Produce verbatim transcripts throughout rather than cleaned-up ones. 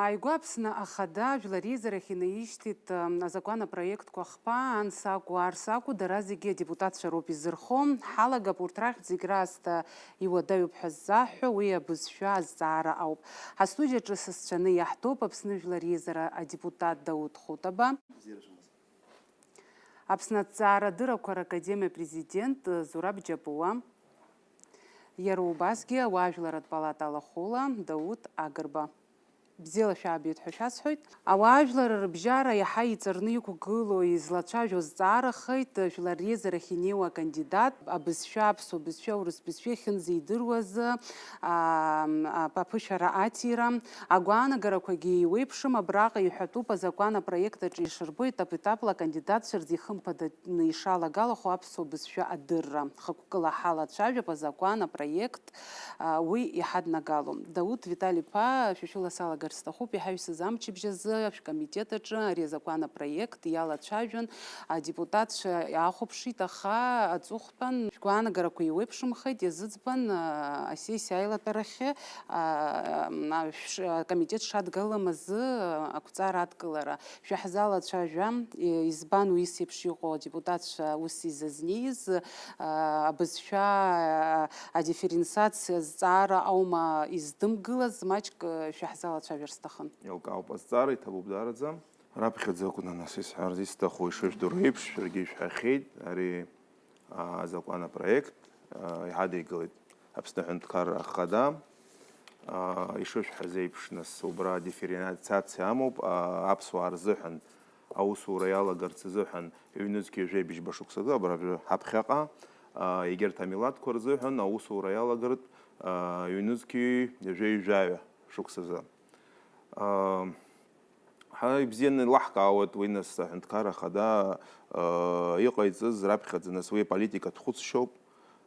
Ааигәа Аԥсны Ахада Жәлар Реизарахь инаишьҭит, ы, азакәан апроектқәа хԥа, ан сакәу, ар сакәу, дара зегьы адепутатцәа роуп изырхо. Ҳалагап урҭ рахьтә зегь раасҭа иуадаҩуп ҳәа ззаҳҳәо уи абызшәа азҵаара ауп. Ҳастудиаҿы сасцәаны иаҳтәоуп Аԥсны Жәлар Реизара адепутат Дауҭ Хәытаба, Аԥсны аҭҵаарадыррақәа ракадемиа апрезидент Зураб Џьапуа, иара убасгьы ауаажәларратә палата алахәыла Дауҭ Агрба. Бзиала шәаабеит ҳәа шәасҳәоит. Ауаажәлар рыбжьара иаҳа иҵарны иқәгылоу излацәажәо зҵаарахеит, Жәлар Реизарахь инеиуа акандидат, абызшәа, аԥсуа бызшәа, аурыс бызшәа иахьынӡеидыруаз, аа, аԥышәара аҭира. Агәаанагарақәагьы еиуеиԥшым, абраҟа иҳәатәуп, азакәан апроект аҿы ишырбо, етап-етапла акандидатцәа рзы ихымԥадатәны ишалагалахо аԥсуа бызшәа адырра. Хықәкыла ҳалацәажәап азакәан апроект, а, уи иҳаднагалом. Дауҭ Витали-иԥа, шәышәыла салагар сҭахуп, иҳаҩсыз амчыбжь азы шәкомитет аҿы ари азакәан апроект иалацәажәон, адепутатцәа иаахәаԥшит, аха аҵыхә Тәан, шәгәаанагарақәа еиуеиԥшымхеит, иазыӡбан, а, асессиа аилатәарахьы, а, м, а, шә-, акомитет шадгалам азы, а, ақәҵара адкылара. Шәаҳзалацәажәа, и-, избан уи еиԥш иҟоу адепутатцәа ус изазнеиз, а, абызшәа, а, адифференциациа азҵаара аума издымгылаз, маҷк, а, шәаҳзалацәажәар сҭахын. Еилкаауп, азҵаара иҭабуп даараӡа. Раԥхьаӡа акәны, нас, исҳәарц исҭаху, ишыжәдыруа еиԥш, шәаргьы ишәҳәахьеит, ари, аа, азакәан апроект, аа, иҳадикылеит Аԥсны Аҳәынҭқарра Ахада. Аа, ишышәҳәаз еиԥш, нас, убра дифференциациа амоуп, аа, аԥсуаа рзыҳәан аусура иалагарц азыҳәан ҩнызқьи жәеибжьба шықәсазы, абра ҳаԥхьаҟа, аа, егьырҭ амилаҭқәа рзыҳәан аусура иалагартә, аа, ҩнызқьи жәеижәаҩа шықәсазы. Аа, Ҳа ибзианы илаҳкаауеит уи, нас, аҳәынҭқарра ахада, ыы, иҟаиҵаз раԥхьаӡа, нас, уи аполитикатә хәыцшьоуп,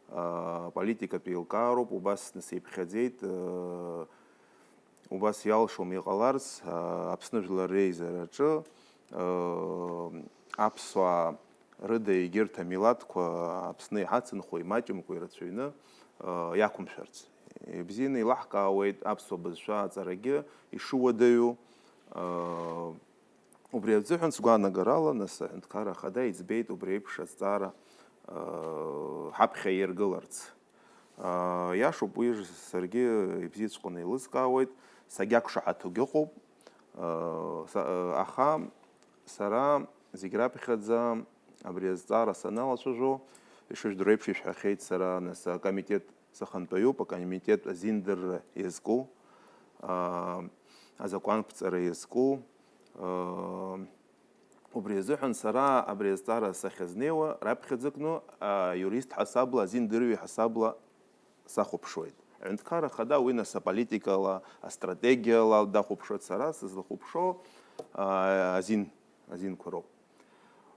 ыы, аполитикатә еилкаароуп, убас, нас, иԥхьаӡеит, ыы, убас иалшом иҟаларц, ыы, Аԥсны Жәлар Реизараҿы, ыы, аԥсуаа рыда егьырҭ амилаҭқәа Аԥсны иҳацынхо, имаҷымкәа ирацәаҩны, ыы, иақәымшәарц. Ибзианы илаҳкаауеит аԥсуа бызшәа аҵарагьы ишыуадаҩу, ыы, Убри азыҳәан, сгәаанагарала, нас, аҳәынҭқарра ахада иӡбеит убри еиԥш азҵаара, ыы, ҳаԥхьа иргыларц. Ыы, иашоуп, уи саргьы ибзиаҵәҟьаны еилыскаауеит, сагьақәшаҳаҭугьы ыҟоуп. Ыы, са-, ыы, аха сара зегь раԥхьаӡа абри азҵаара саналацәажәо, ишыжәдыруа еиԥш, ишәҳәахьеит сара, нас, акомитет сыхантәаҩуп, акомитет азиндырра иазку, аа, азакәанԥҵара иазку, аа, убри азыҳәан сара абри азҵаара сахьазнеиуа, раԥхьаӡакны, аа, юрист ҳасабла, азиндырҩы ҳасабла сахәаԥшуеит. Аҳәынҭқарра ахада уи, нас, аполитикала, астратегиала дахәаԥшуеит, сара сызлахәаԥшуа, аа, азин, азинқәа роуп.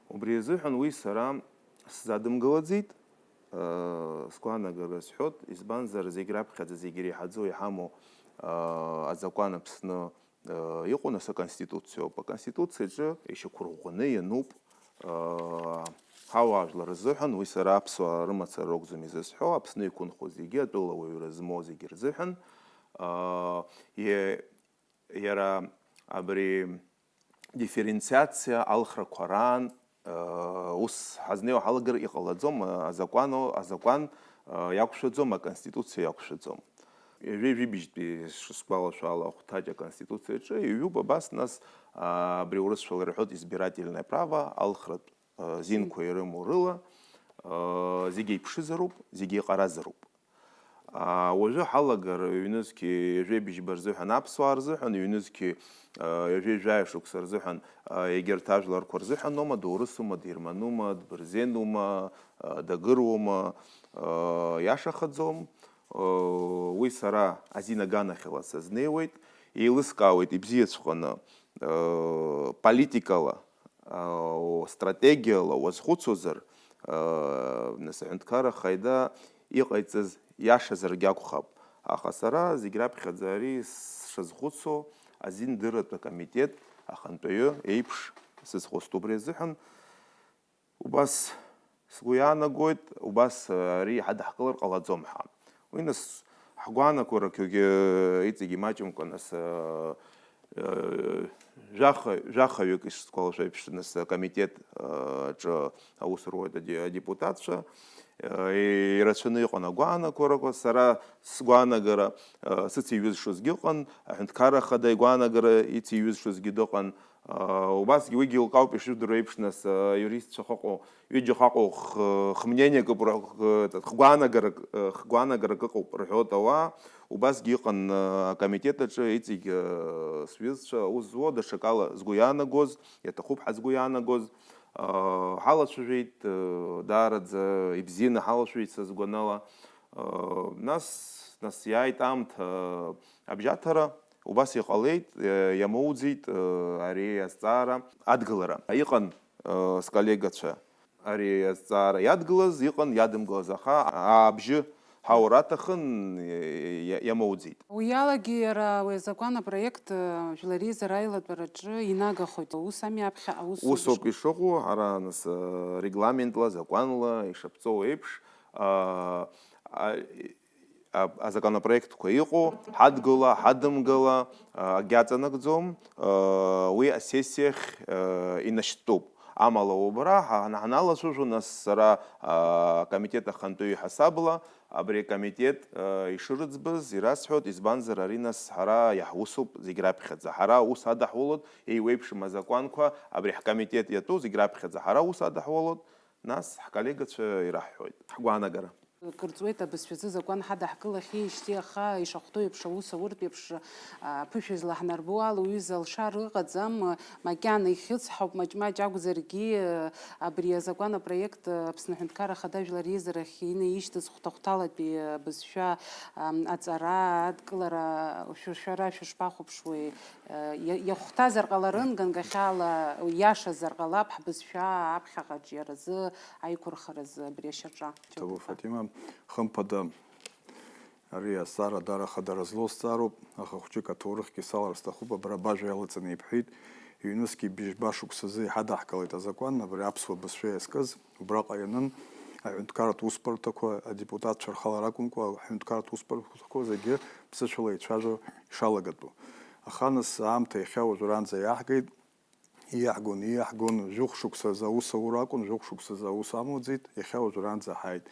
Убри азыҳәан уи сара сзадымгылаӡеит, Сгәаанагара сҳәоит, избанзар, зегь раԥхьаӡа, зегь иреиҳаӡоу иҳамоу, азакәан Аԥсны иҟоу, нас, аконституциоуп. Аконституциаҿы ишьақәырӷәӷәаны иануп ҳауаажәлар рзыҳәан, уи сара аԥсуаа рымацара ракәӡам изысҳәо, Аԥсны иқәынхо зегьы, атәылауаҩра змоу зегьы рзыҳәан, иара абри дифференциациа алхрақәа раан, ус ҳазнеиуа ҳалагар иҟалаӡом, азакәан, азакәан иақәшәаӡом, аконституциа иақәшәаӡом. Ҩажәи жәибжьтәи, сгәалашәала, ахәҭаҷ аконституциаҿы иҩуп абас, нас, абри урысшәала ирҳәоит избирательное право, алхратә зинқәа ирымоу рыла, зегьы еиԥшызароуп, зегьы еиҟаразароуп. Уажәы ҳалагар ҩнызқьи ҩажәи быжьба рзыҳәан, аԥсуаа рзыҳәан, ҩнызқьи ҩажәи жәаҩа шықәса рзыҳәан, егьырҭ ажәларқәа рзыҳәаноума, доурысума, дгерманума, дбырзенума, дагыруама, иашахаӡом. Уи сара азин аганахьала сазнеиуеит, еилыскаауеит ибзиаҵәҟьаны, политикала стратегиала уазхәыцуазар, нас, аҳәынҭқарра ахада иҟаиҵаз иашазаргь акәхап. Аха сара зегь раԥхьаӡа ари сшазхәыцуа, азиндырратә акомитет ахантәаҩы еиԥш сызхәыцт. Убри азыҳәан убас сгәы иаанагоит, убас ари ҳадаҳкылар ҟалаӡом ҳәа. Уи, нас, ҳгәаанагарақәагьы иҵегь имаҷымкәа, нас, Жәаха, жәахаҩык исгәалашәо еиԥш, нас акомитет аҿы аус руеит аде-, адепутатцәа. Ирацәаны иҟан агәаанагарақәа, сара сгәаанагара сыциҩызшозгьы ыҟан, аҳәынҭқарра ахада игәаанагара ициҩызшозгьы дыҟан. Убасгьы уигьы еилкаауп, ишыжәдыруа еиԥш, нас аиуристцәа ахьыҟоу, ҩыџьа ахьыҟоу х-, хмнениак ыҟоуп, х-, хгәаанагарак, хгәаанагарак ыҟоуп рҳәоит ауаа. Убасгьы иҟан акомитет аҿы иҵегь сҩызцәа аус зуа, даҽакала згәы иаанагоз, иаҭахуп ҳәа згәы иаанагоз ҳалацәажәеит, даараӡа ибзианы ҳалацәажәеит са сгәанала. Нас, нас иааит аамҭа абжьаҭара, убас иҟалеит, иамоуӡеит ари азҵаара адгылара. Иҟан сколлегацәа ари азҵаара иадгылаз, иҟан иадымгылаз, аха абжьы ҳаура аҭахын, иа-, иа-, иамоуӡеит. Уи алагьы иара уи азакәан апроект, э, жәлар реизара аилатәараҿы инагахоит. Ус ами аԥхьа аус Усоуп ишыҟоу, ҳара нас, э, регламентла, закәанла ишаԥҵоу еиԥш, а, а, а, азаконопроектқәа иҟоу, ҳадгыла, ҳадымгыла, а, акгьы аҵанакӡом, а, уи асессиахь, а, инашьҭтәуп. Амала убра ҳа-, ҳаналацәажәо, нас сара, а, акомитет ахантәаҩы иҳасабала, абри акомитет, а, ишырыӡбаз ирасҳәоит, избанзар, ари нас ҳара иаҳусуп зегь раԥхьаӡа. Ҳара аус адаҳулоит, еиуеиԥшым азакәанқәа абри ҳкомитет иатәу зегь раԥхьаӡа ҳара аус адаҳулоит, нас ҳколлегацәа ираҳҳәоит ҳгәаанагара. Кыр ҵуеит абызшәазы закәан ҳадаҳкылахьеижьҭеи, аха ишахәҭоу еиԥш, аус ауртә еиԥш, а, ԥышәа излаҳнарбо ала уҩыза алшара ыҟаӡам, макьана ихьыӡҳауп, маҷ-маҷ акәзаргьы, абри азакәан апроект Аԥсны Аҳәынҭқарра Ахада Жәлар Реизарахь инаишьҭыз хәҭа-хәҭалатәи абызшәа, ам, аҵара, адкылара, шәы-, шәара шәышԥахәаԥшуеи? Иа-, иахәҭазар ҟаларын, ганкахьала иашазар ҟалап, ҳбызшәа аԥхьаҟаҿиаразы, аиқәырхаразы абри ашьаҿа. Ҭабуп, Фатима, хымԥада, ари азҵаара дара хадара злоу зҵаароуп, аха хәҷык аҭоурыхгьы салар сҭахуп, абра бажәа иалаҵаны ибҳәеит, ҩнызқьи бжьба шықәсазы иҳадаҳкылеит азакәан, абри аԥсуа бызшәа иазкыз, убраҟа ианын аҳәынҭқарратә усбарҭақәа, адепутатцәа рхала ракәымкәа, аҳәынҭқарратә усбарҭақәа зегьы ԥсышәала еицәажәо ишалагатәу. Аха нас аамҭа иахьа уажәраанӡа иаҳгеит, иаҳгон, иаҳгон, жәохә шықәсазы аус аур акәын, жәохә шықәсазы аус амуӡеит, иахьа уажәраанӡа ҳааит.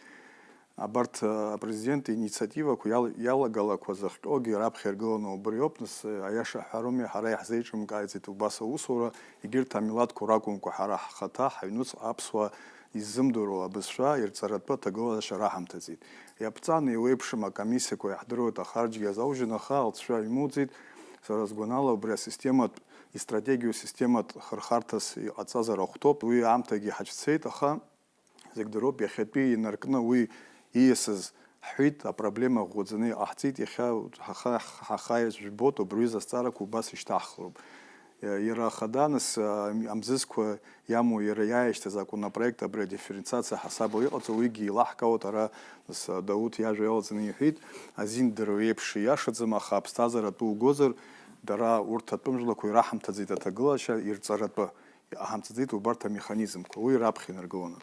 Абарҭ, а, апрезидент инициативақәа иал-, иалагалақәа зыхҟьогьы раԥхьа иргыланы убриоуп, нас, а, аиаша ҳҳәароуми, ҳара иаҳзеиҿымкааӡеит убас аусура, егьырҭ амилаҭқәа ракәымкәа, ҳара ҳхаҭа, ҳаҩнуҵҟа аԥсуаа иззымдыруа абызшәа ирҵаратәы аҭагылазаашьа раҳамҭаӡеит. Иаԥҵан еиуеиԥшым акомиссиақәа иаҳдыруеит ахарџьгьы азаужьын, аха алҵшәа имоуӡеит. Сара сгәанала, убри асистематә, истратегиоу систематә хырхарҭас иҟаҵазар ахәҭоуп. Уи аамҭагьы ҳацәцеит, аха зегь дыроуп, иахьатәи инаркны уи ииасыз ҳҳәеит, апроблема ӷәӷәаӡаны иҟаҳҵеит, иахьа ҳаха-, ҳаха-, ҳаха жәбоит, убри аҩыза азҵаарақәа убас ишьҭаҳхроуп. Иара ахада, нас, а, амзызқәа иамоу, иара иааишьҭыз аконопроект абри адифференциациа ҳасабала иҟаҵо, уигьы еилаҳкаауеит, ара, нас, а, Дауҭ иажәа иалаҵаны иҳәеит, азин дырҩеиԥш ииашаӡам, аха аԥсҭазаара атәы угозар, дара урҭ атәым жәлақәа ираҳамҭаӡеит аҭагылашьа ирҵаратәы, иҟаҳамҵаӡеит убарҭ амеханизмқәа, уи раԥхьа инаргыланы.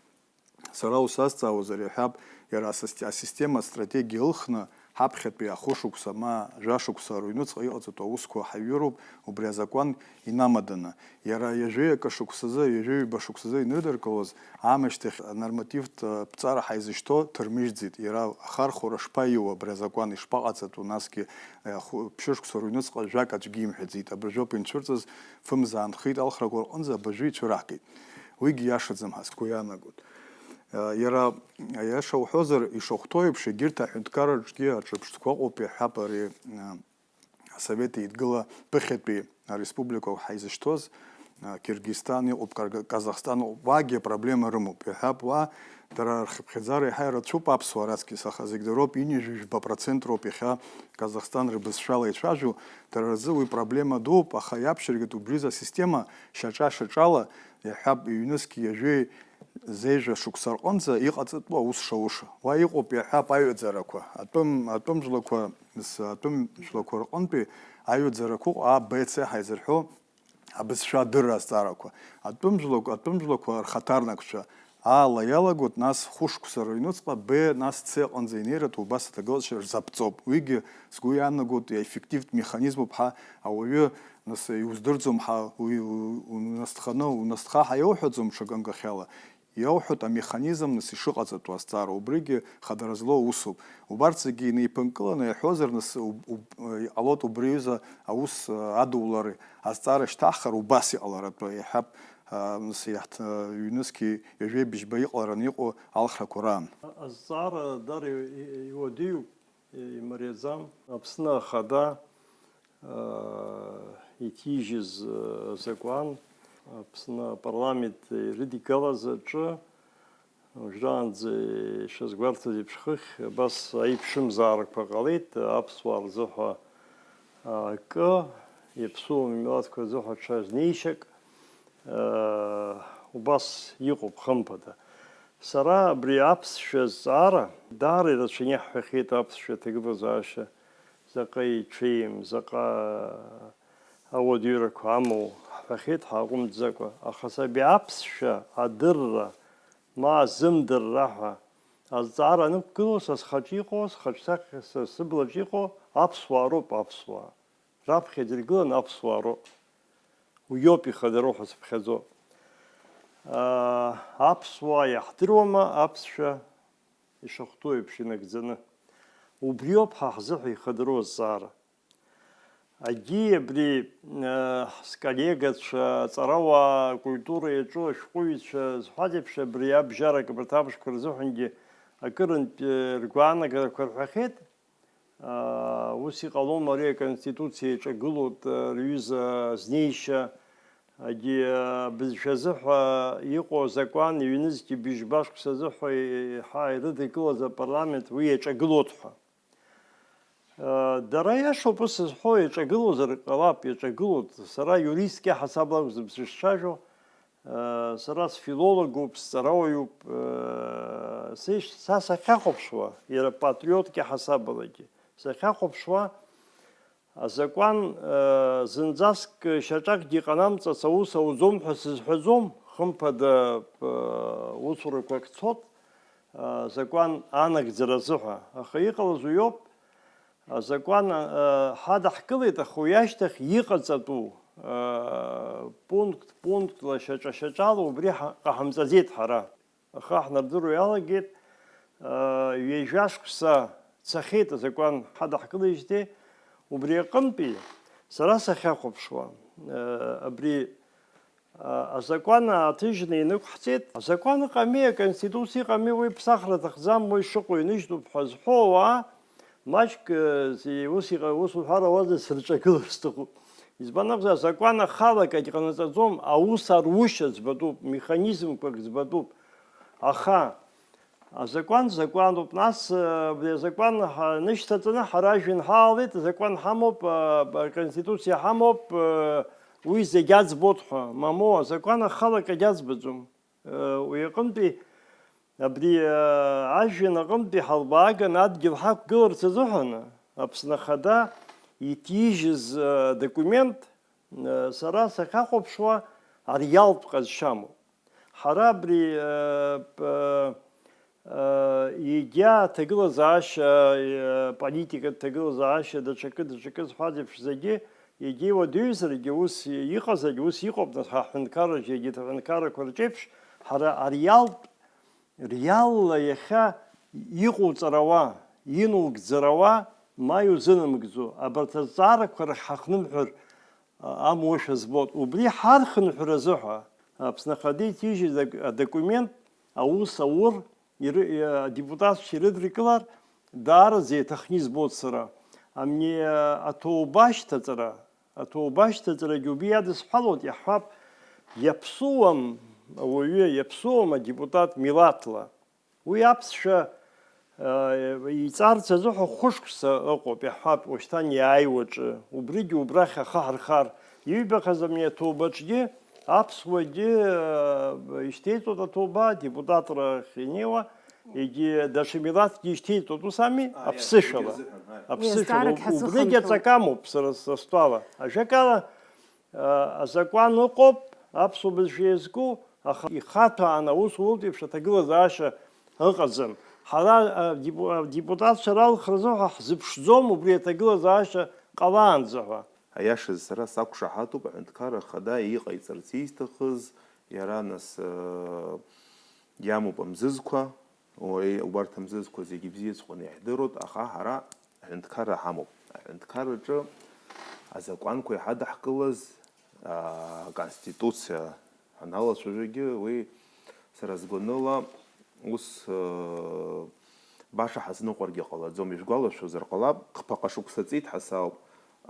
Сара усазҵаауазар, иҳәап, иара асасти-, асистема астратегиа ылхны, ҳаԥхьатәи ахәышықәса ма жәашықәса рыҩнуҵҟа иҟаҵатәу аусқәа ҳаиҩыроуп, убри азакәан инамаданы. Иара ҩажәеи акы шықәсазы, ҩажәи ҩба шықәсазы инрыдыркылоз, аамышьҭахь анормативтә, э, ԥҵара ҳаизышьҭоу ҭырмыжьӡеит. Иара ахархәара шԥаиуа абри азакәан, ишԥаҟаҵатәу, насгьы, э, хә-, ԥшьышықәса рыҩнуҵҟа жәак аӡәгьы имҳәаӡеит. Абыржәоуп инцәырҵыз, фымза аанхеит алхрақәа рҟынӡа, абыржәы ицәыраҳгеит. Уигьы иашаӡам ҳәа сгәы иаанагоит. Иара, аиаша уҳәозар, ишахәҭоу еиԥш, егьырҭ аҳәынҭқарраҿгьы аҿырԥштәқәа ыҟоуп, иаҳҳәап, ари, а, Асовет Еидгыла ԥыхьатәи ареспубликақәа ҳаизышьҭоз, а, Киргизстан ыҟоуп, Карга-, Казахстан ыҟоуп, уаагьы апроблема рымоуп. Иаҳҳәап, уа дара рхыԥхьаӡара иаҳа ирацәоуп аԥсуаа раҵкыс, аха зегь дароуп, ҩынҩажәи жәба процент роуп иахьа Казахстан рыбызшәала ицәажәо, дара рзы уи проблема дууп, аха иаԥшьыргеит убризы асистема шьаҿа-шьаҿала, иаҳҳәап, ҩнызқь ҩажәи зежәа шықәса рҟынӡа иҟаҵатәу аус шауша. Уа иҟоуп, иаҳҳәап, аҩаӡарақәа, атәым, атәым жәлақәа, с-, атәым жәлақәа рҟынтәи аҩаӡарақәа ыҟоуп, А, Б, Ц ҳаизырҳәо абызшәа адырра азҵаарақәа. Атәым жәлақәа, атәым жәлақәа рхаҭарнакцәа, А ла иалагоит, нас хәышықәса рыҩнуҵҟа, Б, нас Ц аҟынӡа инеиратәы убас аҭагылазаашьа рзаԥҵоуп. Уигьы, сгәы иаанагоит, иеффективтә механизмуп ҳәа ауаҩы Нас иуздырӡом ҳәа, уи у-, унасҭханы, унасҭха ҳәа иауҳәаӡом ҽакы ганкахьала. Иауҳәоит амеханизм нас ишыҟаҵатәу азҵаара, убригьы хадара злоу усуп. Убарҭ зегьы инеиԥынкыланы иаҳәозар, нас уб-, уб-, иҟалоит убри аҩыза аус, а, адулареи азҵаара шьҭаҳхыр убас иҟаларатәы, иаҳҳәап, а, нас иаҳҭ-, а, ҩнызқьи ҩажәеи быжьба иҟалараны иҟоу алхрақәа раан. Азҵаара дара и-, и-, иуадаҩуп, и-, имариаӡам. Аԥсны Ахада, аа, иҭижьыз, э, азакәан, Аԥсны апарламент ирыдигалаз аҿы, уажәраанӡа ишазгәарҭаз еиԥш, хыхь абас аиԥшымзаарақәа ҟалеит, аԥсуаа рзыҳәа, аа, акы, иаԥсуа милаҭқәа рзыҳәа ҽа знеишьак, аа, убас иҟоуп, хымԥада. Сара абри аԥсшәа азҵаара даара ирацәаны иаҳҳәахьеит, аԥсшәа аҭагылазаашьа заҟа иҽеим, заҟа ауадаҩрақәа амоу ҳҳәахьеит ҳааҟәымҵӡакәа, аха саб аԥсшәа адырра ма азымдырра ҳәа азҵаара анықәгылоу, са схаҿы иҟоу, схаҿсахьа, са сыблаҿ иҟоу аԥсуаа роуп, аԥсуаа. Раԥхьаӡа иргыланы аԥсуаа роуп. Уиоуп ихадароу ҳәа сыԥхьаӡо. Аа, аԥсуаа иаҳдыруама аԥсшәа ишахәҭоу еиԥш инагӡаны? Убриоуп ҳа ҳзыҳәа ихадароу азҵаара. Егьи абри, э, сколлегацәа, аҵарауаа, акультура иаҿу ашәҟәыҩҩцәа зҳәаз еиԥш, абри абжьарак абарҭ амшқәа рзыҳәангьы акырынтә, э, ргәаанагарақәа рҳәахьеит. Ус иҟалом, ари аконституциа иаҿагылоуп, рҩыза знеишьа, егьи абызшәа азыҳәа иҟоу азакәан, ҩнызқьи быжьба шықәса азыҳәа еиҳа ирыдыркылаз апарламент уи иаҿагылоит ҳәа. Дара иашоуп ус зҳәо, иаҿагылозар ҟалап, иаҿагылоит. Сара иуристк иаҳасабала акәзар сышцәажәо, Сара сфилологуп, сҵарауаҩуп, сеишь-, са сахьахәаԥшуа, иара патриотк иаҳасабалагьы сахьахәаԥшуа, азакәан, зынӡаск шьаҿакгьы иҟанамҵац аус ауӡом ҳәа сызҳәаӡом, хымԥада, усурақәак цот, азакәан анагӡара азыҳәа. Аха иҟалаз уиоуп, Азакәан, а, ҳадаҳкылеит, аха уи ашьҭахь иҟаҵатәу, а, пункт, пунктла, шьаҿа-шьаҿала убри ҳа-, ҟаҳамҵаӡеит ҳара. Аха ҳнардыруа иалагеит, а, ҩажәа шықәса цахьеит азакәан ҳадаҳкылеижьҭеи, убри аҟынтәи сара сахьахәаԥшуа, а, абри А, азакәан ааҭыжьны инықәҳҵеит. Азакәан ыҟами, аконституциа ыҟами, уи ԥсахра аҭахӡам, уи шыҟоу иныжьтәуп ҳәа зҳәо ауаа, маҷк, э, зи-, ус иҟа-, ус уҳәар ауазар, сырҿагылар сҭахуп. Избан акәзар, азакәан ахала акагь ҟанаҵаӡом, аус арушьа ӡбатәуп, механизмқәак ӡбатәуп. Аха Азакәан закәануп, нас, э, абри азакәан ҳа-, нышьҭаҵаны ҳара ажәҩан ҳаалеит, азакәан ҳамоуп, э, б-, аконституциа ҳамоуп, э, уи зегь аӡбоит ҳәа. Мамоу, азакәан ахала акагь аӡбаӡом. Э, уи аҟынтәи, абри, э, ажәҩан аҟынтәи ҳалбааганы адгьыл ҳақәгыларц азыҳәан, Аԥсны Ахада иҭижьыз, э, документ, э, сара сахьахәаԥшуа, ариалтә ҟазшьамоуп. Ҳара абри, э, п-, э, егьа аҭагылазаашьа, э, политикатә ҭагылазаашьа, даҽакы, даҽакы зҳәаз еиԥш зегьы, егьа иуадаҩзаргьы, ус иҟазаргьы, ус иҟоуп, нас, ҳа ҳҳәынҭқарраҿы, егьырҭ аҳәынҭқаррақәа рҿеиԥш, ҳара ариалтә, реалла иахьа иҟоуҵарауа, инугӡарауа, ма иузынамыгӡо, абарҭ азҵаарақәа рахь ҳахнымҳәыр, амуашәа збоит. Убри ҳархынҳәразы ҳәа Аԥсны Ахада иҭижьыз ак-, адокумент аус аур иры-, и-, адепутатцәа ирыдыркылар, даараӡа иаҭахны избоит сара. Амни, а, аҭоуба ашьҭаҵара, аҭоуба ашьҭаҵарагьы убри иадысҳәалоит, иаҳҳәап, иаԥсуам ауаҩы, иаԥсуам адепутат милаҭла. Уи аԥсшәа, э, иҵарц азыҳәа хәышықәса ыҟоуп, иаҳҳәап, уашьҭан иааиуаҿы, убригьы убрахь ахы ҳархар, иҩбахаз ами аҭоубаҿгьы, аԥсуагьы, э, ишьҭеиҵоит аҭоуба, адепутатрахь инеиуа, егьи даҽа милаҭгьы ишьҭеиҵоит, ус ами, а, аԥсышәала. Аԥсышәала, убригьы аҵак амоуп, сара, са стәала. Ажәакала, Азакәан ыҟоуп, аԥсуа бызшәа иазку, аха ихаҭәаан аус ултә еиԥш аҭагылазаашьа ыҟаӡам. Ҳара, адепу-, адепутатцәа ралхразы ҳәа ҳзыԥшӡом убри аҭагылазаашьа ҟалаанӡа ҳәа. Аиашаз сара сақәшаҳаҭуп, аҳәынҭқарра ахада иҟаиҵарц изҭахыз, иара нас, э, иамоуп амзызқәа, уи, убарҭ амзызқәа зегьы бзиаҵәҟьаны иаҳдыруеит, аха ҳара аҳәынҭқарра ҳамоуп. Аҳәынҭқарраҿы азакәанқәа иҳадаҳкылаз, а, Аконституциа ҳаналацәажәогьы, уи сара сгәаныла ус, э, баша ҳазныҟәаргьы ҟалаӡом. Ижәгәалашәозар ҟалап, хԥаҟа шықәса ҵит ҳәа сауп,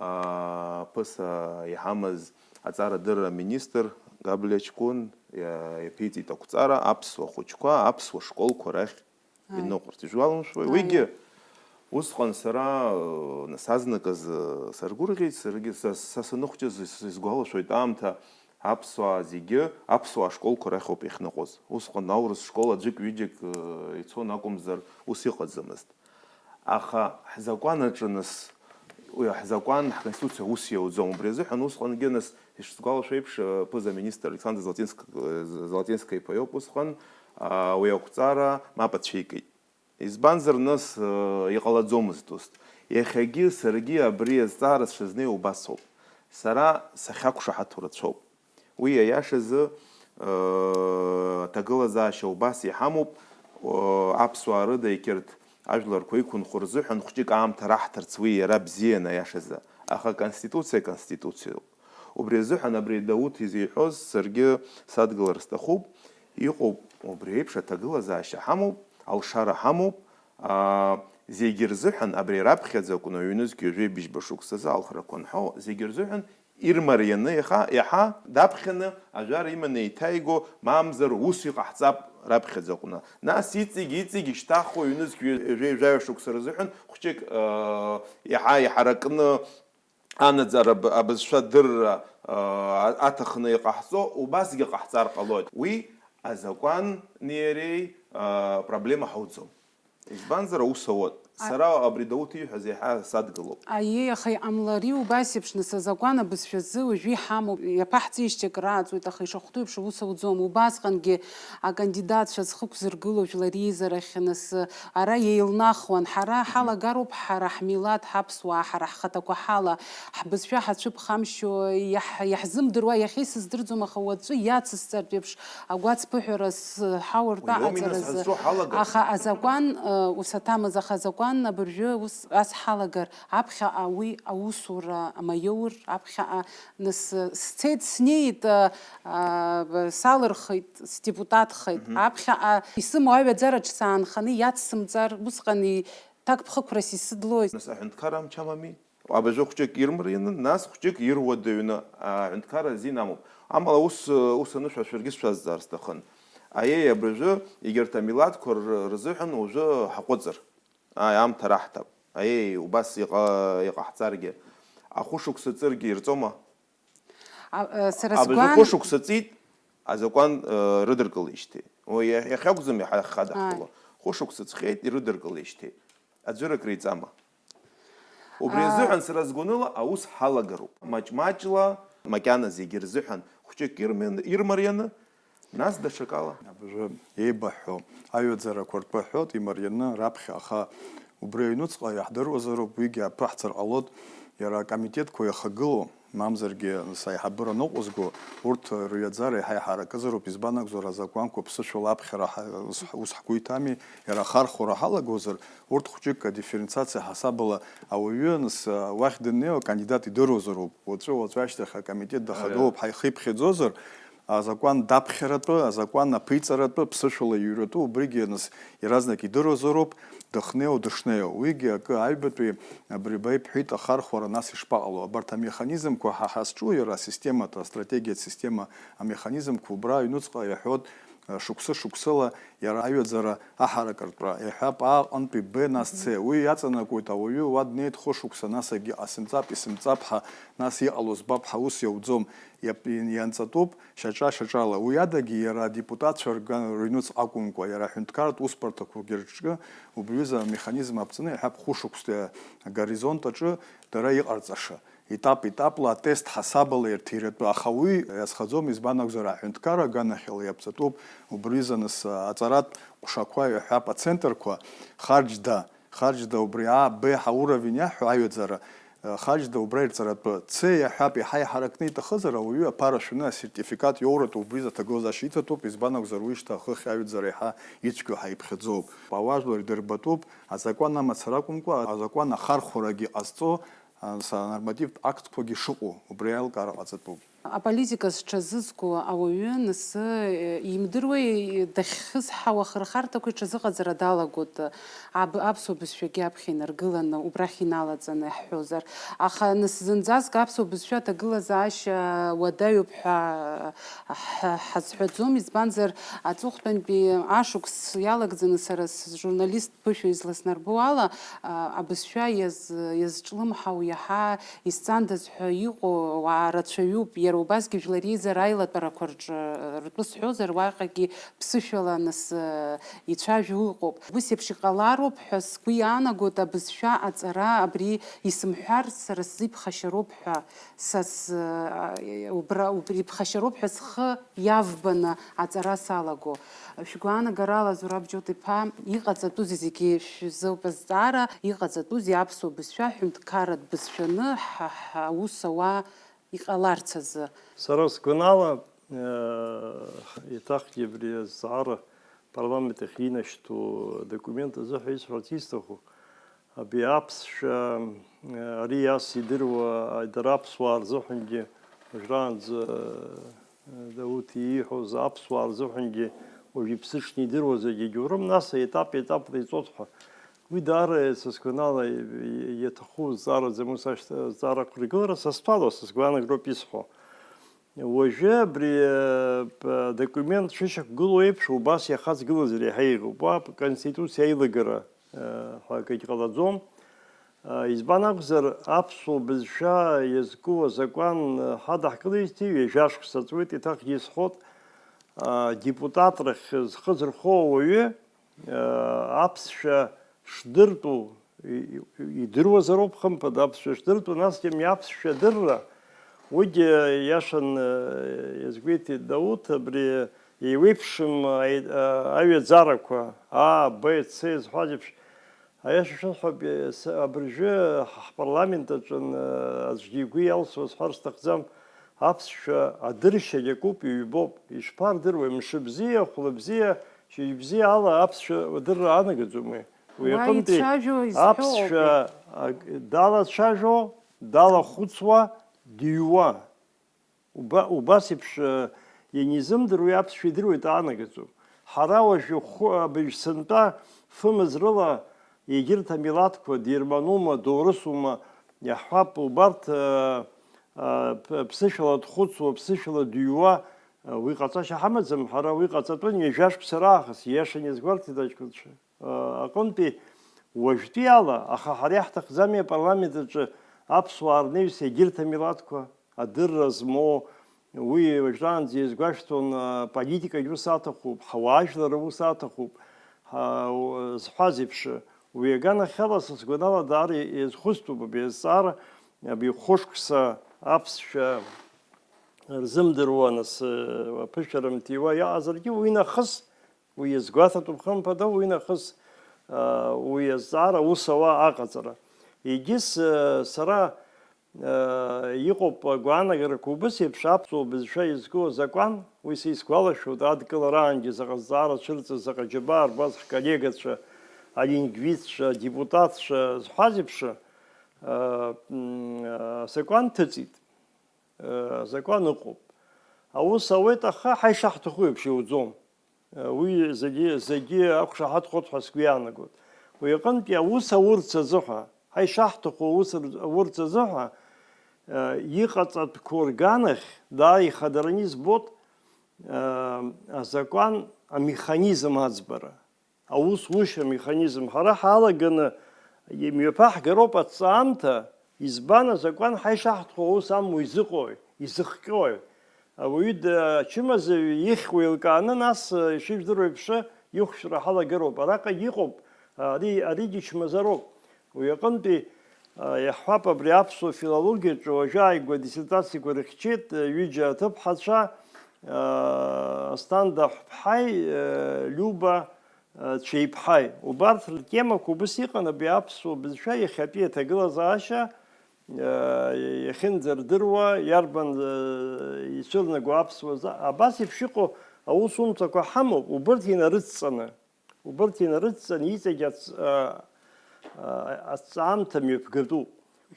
а, ԥыса иҳамаз аҵарадырра аминистр Габлиа Чкәын иа-, иаԥиҵеит ақәҵара аԥсуа хәыҷқәа аԥсуа школқәа рахь Ааи. Иныҟәарц. Ижәуалымшәои? Ааи. Уигьы усҟан сара, э, нас азныказы саргәырӷьеит, саргьы са, са саныхәҷыз ис-, исгәалашәоит аамҭа аԥсуаа зегьы аԥсуаа школқәа рахь ауп иахьныҟәоз. Усҟан аурыс школ аӡәык-ҩыџьак, э, ицон акәымзар, ус иҟаӡамызт. Аха ҳзакәан аҿы нас, уи ҳзакәан, ҳконституциа ус иауӡом. Убри азыҳәан усҟангьы нас, ишсгәалашәо еиԥш, э, ԥыза-министр Александр Золотинск-, э, З-, Золотинскаиԥа иоуп усҟан, а, уи ақәҵара мап ацәикит. Избанзар, нас, э, иҟалаӡомызт ус. Иахьагьы саргьы абри азҵаара сшазнеиуа убас ауп. Сара сахьақәшаҳаҭу рацәоуп. Уи аиашазы, э, аҭагылазаашьа убас иҳамоуп, о, аԥсуаа рыда егьырҭ ажәларқәа иқәынхо рзыҳәан хәҷык аамҭа раҳҭарц уи иара бзиан аиашазы. Аха аконституциа аконституциоуп. Убри азыҳәан абри Дауҭ изиҳәоз саргьы садгылар сҭахуп. Иҟоуп убри еиԥш аҭагылазаашьа ҳамоуп, алшара ҳамоуп, аа, зегьы рзыҳәан абри раԥхьаӡа акәны ҩнызқь ҩажәи быжьба шықәсазы алхрақәа анҳәо, зегьы рзыҳәан ирмарианы иаха, иаҳа даԥхьаны ажәара иманы еиҭаиго, мамзар ус иҟаҳҵап раԥхьаӡа аҟны. Нас иҵегь, иҵегь ишьҭахо ҩнызқь ҩажәи жәаҩа шықәса рзыҳәан хәҷык, аа, иаҳа иҳаракны анаӡара аб-, абызшәа дырра, а, аҭахны иҟаҳҵо, убасгьы ҟаҳҵар ҟалоит. Уи азакәани иареи, а, проблема ҳауӡом. Избанзар, аус ауеит. А- Сара абри Дауҭ ииҳәаз иаҳа садгылоуп. Аиеи, аха иҟамлари убас еиԥш, нас, азакәан абызшәазы уажәы иҳамоуп, иаԥаҳҵеижьҭеи акыр ааҵуеит, аха ишахәҭоу еиԥш аус ауӡом. Убасҟангьы акандидатцәа зхықәзыргыло жәлар реизарахь, нас, ара еилнахуан. Ҳара ҳалагароуп ҳара ҳмилаҭ, ҳаԥсуаа, ҳара ҳхаҭақәа ҳала, ҳбызшәа ҳацәыԥхамшьо, иаҳ-, иаҳзымдыруа, иахьа исыздырӡом, аха уаҵәы иацысҵартә еиԥш агәацԥыҳәара сҳауартәа Уи ауми, нас, аҵаразы. Ҳазҿу ҳалагар. Аха азакәан, э, усаҭамыз, аха азакәан абыржәы ус ас ҳалагар, аԥхьаҟа уи аусура амаиор, аԥхьаҟа Нас, э, сцеит, снеит, э, а, б-, салырхит, сдепутатхеит. Мгм. Аԥхьаҟа исымоу аҩаӡараҿ саанханы иацсымҵар, усҟан иҭакԥхықәрас исыдлои? Нас аҳәынҭқар амч амами? Абыржәы хәҷык ирмарианы, нас хәҷык ируадаҩны аҳәынҭқар азин амоуп. Амала ус, э, ус анышәа шәаргьы сшәазҵаар сҭахын. Аиеи, абыржәы егьырҭ амилаҭқәа р-, рзыҳәан уажәы ҳаҟәыҵыр. Ааи, аамҭа раҳҭап. Аиеи, убас иҟа-, иҟаҳҵаргьы. Ахәышықәса ҵыргьы ирҵома? А, э, сара Абыржәы сгәан- хәышықәса ҵит, азакәан, э, рыдыркылеижьҭеи. Уи иа-, иахьакәӡам иаҳа иахьхадаҳкыло. Ааи. Хәышықәса ҵхьеит, ирыдыркылеижьҭеи. Аӡәыр акриҵама? Убри Аа. азыҳәан сара сгәаныла аус ҳалагароуп. Маҷ-маҷла, макьана зегьы рзыҳәан хәҷык ирмиан-, ирмарианы, нас даҽакала. Абыржәы еибаҳҳәо аҩаӡарақәа ртәы аҳәоит, имарианы раԥхьа, аха убри аҩнуҵҟа иаҳдыруазароуп, уигьы аԥыҳҵар ҟалоит, иара акомитетқәа иахагылоу, мамзаргьы, нас, аиҳабыра ныҟәызго, урҭ рҩаӡара еиҳа иҳаракызароуп, избан акәзар, азакәанқәа ԥсышәала аԥхьара ҳа-, ус, ус ҳгәы иҭами, иара ахархәара ҳалагозар, урҭ хәҷык адифференциациа ҳасабала ауаҩы, нас, уахь дыннеиуа акандидат идыруазароуп, уаҵәы, уаҵәы ашьҭахь акомитет дахагылоуп ҳәа ихиԥхьаӡозар, азакәан даԥхьаратәы, азакәан аԥиҵаратәы, ԥсышәала иҩратәы, убригьы, нас, иаразнак идыруазароуп, дахнеиуа, дышнеиуа. Уигьы акы аҩбатәи абри беибҳәеит ахархәара нас ишԥаҟало. Абарҭ амеханизмқәа ҳа ҳазҿу иара асистемаҭа, астратегиатә система амеханизмқәа убра аҩнуҵҟа иаҳәоит, шықәсы-шықәсыла иара аҩаӡара аҳаракыртәра, иҳәап, А аҟынтәи Б, нас С. Уи иаҵанакуеит ауаҩы, уа днеит хәышықәса, нас егьи ҟасымҵап, исымҵап ҳәа, нас иҟало збап ҳәа ус иауӡом, иап-, ианҵатәуп шьаҿа-шьаҿала. Уи адагьы иара адепутатцәа рга-, рыҩнуҵҟа акәымкәа, иара аҳәынҭқарратә усбарҭақәагьы рҿы убри аҩыза амеханизм аԥҵаны, иҳәап, хәышықәсҭа агоризонт аҿы дара иҟарҵаша. Етап-етапла атест ҳасабала ирҭиратәы, аха уи иазхаӡом, избан акәзар, аҳәынҭқарра аганахьала иаԥҵатәуп, убри аҩыза нас аҵаратә ҟәшақәа, иҳәап, ацентрқәа, харџьда, харџьда убри А, Б ҳауровень иаҳҳәо аҩаӡара, Хаџьда убра ирҵаратәы, цеи аҳәап, иаҳа иҳаракны иҭахызар, ауаҩы аԥара шәаны асертификат иоуратәы убри изы аҭагылазаашьа иҭатәуп, избан акәзар, уи шьҭа ахыхь аҩаӡара иаҳа ицәгьоу ҳаиԥхьаӡоуп. Ауаажәлар идырбатәуп, азакәан амацара акәымкәа, азакәан ахархәарагьы ҟазҵо, а, са-, анормативтә актқәагьы шыҟоу, убри аилкаара ҟаҵатәуп. Аполитика зҽазызку ауаҩы нысы, э, имдыруеи, дахьхьысҳауа ахырхарҭақәа иҽазыҟаҵара далагоит, аб-, аԥсуа бызшәагьы аԥхьа инаргыланы, убрахь иналаҵаны иаҳҳәозар. Аха нас зынӡаск аԥсуа бызшәа аҭагылазаашьа уадаҩуп ҳәа ҳ-, ҳазҳәаӡом, избанзар, аҵыхәтәантәи ашықәс иалагӡаны сара сжурналист ԥышәа изласнарбо ала, а, абызшәа иаз-, иазҿлымҳау иаҳа изҵандаз ҳәа иҟоу ауаа рацәаҩуп, иара убасгьы жәлар реизара аилатәарақәа рҿы, ртәы сҳәозар, уаҟагьы ԥсышәала нас, э, ицәажәо ыҟоуп. Ус еиԥш иҟалароуп ҳәа сгәы иаанагоит абызшәа аҵара абри исымҳәар, сара сзы иԥхашьароуп ҳәа, са с-, э, убра, убри иԥхашьароуп ҳәа схы иавбаны аҵара салаго. Шәгәаанагарала, Зураб Џьоҭ-иԥа, иҟаҵатәузеи зегьы шәзоуп азҵаара, иҟаҵатәузеи аԥсуа бызшәа ҳәынҭқарратә бызшәаны ҳа, ҳаус ауа иҟаларц азы? Сара сгәанала, э, еиҭахгьы абри азҵаара апарламент ахь инашьҭу адокумент азыҳәа исҳәарц исҭаху, абри аԥсшәа, э, ари ас идыруа, дара аԥсуаа рзыҳәангьы, уажәраанӡа, э, Дауҭ ииҳәоз аԥсуаа рзыҳәангьы уажә иԥсыҽны идыруа зегьы егьаурым, нас аетап-етапла иҵоит ҳәа. Уи даара са сгәанала иаҭаху зҵаараӡам, ус ашьҭа-, зҵаарақәа ргылара са стәала, са сгәаанагароуп исҳәо. Уажәы абри, э, п-, адокумент шышьақәгылоу еиԥш, убас иахаҵгылазар иаҳа еиӷьуп. Уа Конституциа аилагара, э, ҳәа акгьы ҟалаӡом. Э, избан акәзар, аԥсуа бызшәа иазку азакәан, э, ҳадаҳкылеижьҭеи ҩажәа шықәса ҵуеит, еиҭахгьы исҳәот, э, депутат рахь зхы зырхо ауаҩы, э, аԥсшәа шдыртәу и-, и-, идыруазароуп, хымԥада, аԥсшәа шдыртәу, насгьы ами аԥсшәа адырра, уигьы иашан, э, иазгәеиҭеит Дауҭ, абри еиуеиԥшым аи-, а-, аҩаӡарақәа, А, Б, Ц зҳәаз еиԥш, аиаша шәасҳәап, е-, с-, абыржәы ҳ-, ҳпарламент аҿы, э, аӡәгьы игәы иалсуа сҳәар сҭахӡам, аԥсшәа адыршьагь акуп, иҩбоуп. Ишԥардыруеи, мшыбзиа, хәлыбзиа, шьыжьбзиа ала аԥсшәа адырра анагаӡомеи? Уи Уа аҟынтәи ицәажәо изҳәо аԥсшәа ауп. Ак-, далацәажәо, далахәыцуа, дыҩуа. Уба-, убас еиԥш, э, ианизымдыруа уи аԥсшәа идыруеит, аанагаӡом. Ҳара уажәы хәы-, абыжь сынтәа фымз рыла егьырҭ амилаҭқәа, дерманума, доурысума, иаҳҳәап, убарҭ, э, э, п-, ԥсышәала дхәыцуа, ԥсышәала дыҩуа, э, уи ҟаҵашьа ҳамаӡам, ҳара уи ҟаҵатәын ҩажәа шықәса раахыс, ииашаны иазгәарҭеит аҷкәынцәа. Аҟынтәи уажәтәи ала, аха ҳара иаҳҭахӡами апарламент аҿы аԥсуаа рнаҩс егьырҭ амилаҭқәа адырра змоу, уи уажәраанӡа иазгәашәҭон, аполитикагь ус аҭахуп, ҳауаажәлар ус аҭахуп, ҳа-, зҳәаз еиԥш, уи аганахьала са сгәанала даара иазхәыцтәуп абри азҵаара, абри хәышықәса аԥсшәа рзымдыруа, нас, аԥышәара мҭиуа иаҟазаргьы, уи нахыс Уи иазгәаҭатәуп, хымԥада, уи нахыс, аа, уи азҵаара аус ауа аҟаҵара. Егьыс, сара, аа, иҟоуп агәаанагарақәа убыс еиԥш аԥсуа бызшәа иазку азакәан, уи са исгәалашәоит, адкылараангьы заҟа зҵаара цәырҵыз, заҟа џьабаа рбаз ҳколлегацәа, алингвистцәа, адепутатцәа зҳәаз еиԥш, аа, м, азакәан ҭыҵит. Азакәан ыҟоуп. Аус ауеит, аха ҳаи шаҳҭаху еиԥш иуӡом. Уи зегьы, зегьы ақәшаҳаҭхоит ҳәа сгәы иаанагоит. Уи аҟынтәи аус аурц азыҳәа, ҳаи шаҳҭаху аус р-, аурц азыҳәа, иҟаҵатәқәоу рганахь дааихадараны избоит, азакәан амеханизм аӡбара. Аус ушьа механизм ҳара ҳалаганы имҩаԥаҳгароуп аҭҵаамҭа, избан азакәан ҳаи шаҳҭаху аус амуа изыҟои, изыхҟьои? Ауаҩы д-, ачымазаҩ ихьуа еилкааны, нас, ишыжәдыруа еиԥш, ихәшәра ҳалагароуп. Араҟагь иҟоуп, ари, аригьы чмазароуп. Уи аҟынтәи, а, иаҳҳәап, абри аԥсуа филологиаҿы уажәы ааигәа диссертациақәа рыхьчеит, а, ҩыџьа аҭыԥҳацәа, а, Асҭанда Ҳәԥҳаи, а, Лиуба, а, Цәеиԥҳаи. Убарҭ ртемақәа убыс иҟан, абри аԥсуа бызшәа иахьатәи аҭагылазаашьа, иахьынӡардыруа, иарбан ицәырнаго аԥсуа за, абас еиԥш иҟоу аусумҭақәа ҳамоуп, убырҭ инарыдҵаны, убырҭ инарыдҵаны иҵегь аҵ-, а, а, аҵаамҭа мҩаԥгатәуп.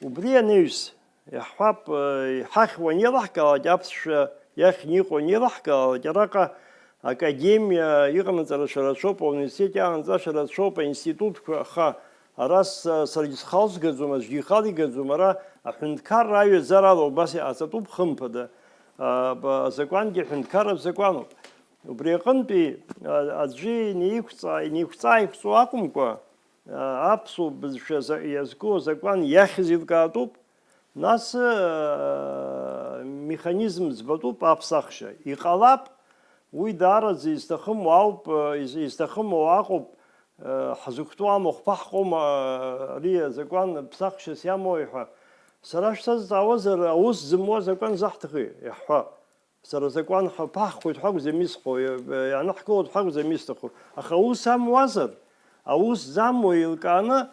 Убри анаҩс, иаҳҳәап, а, иҳахьуа анеилаҳкаалак, аԥсшәа иахьны иҟоу анеилаҳкаалак, араҟа академиа иҟанаҵара шәара шәоуп, ауниверситет иҟанаҵара шәара шәоуп, аинститутқәа, аха ара с-, саргьы схалҵгаӡом, аӡәгьы ихалигаӡом, ара аҳәынҭқарра аҩаӡарала убас иҟаҵатәуп, хымԥада, а, ба-, азакәангьы аҳәынҭқарратә закәануп. Убри аҟынтәи, а, аӡәы инеиқәҵа-, инеиқәҵа-ааиқәҵо акәымкәа, а, аԥсуа бызшәа за-, иазку азакәан иахьыз еилкаатәуп, нас, а, механизм ӡбатәуп аԥсахшьа. Иҟалап, уи даараӡа изҭахым уаауп, а, из-, изҭахым уаҟоуп, а, ҳзықәтәоу амахә ԥаҳҟоума, а, ари азакәан ԥсахшьас иамои ҳәа. Сара шәсазҵаауазар, аус зымуа азакәан заҳҭахи? Иаҳҳәап. Сара азакәан ҳа-, ԥаҳхоит ҳәа акәӡам исҳәо, иа-, иааныҳкылоит ҳәа акәӡам исҭаху. Аха ус амуазар, аус замуа еилкааны,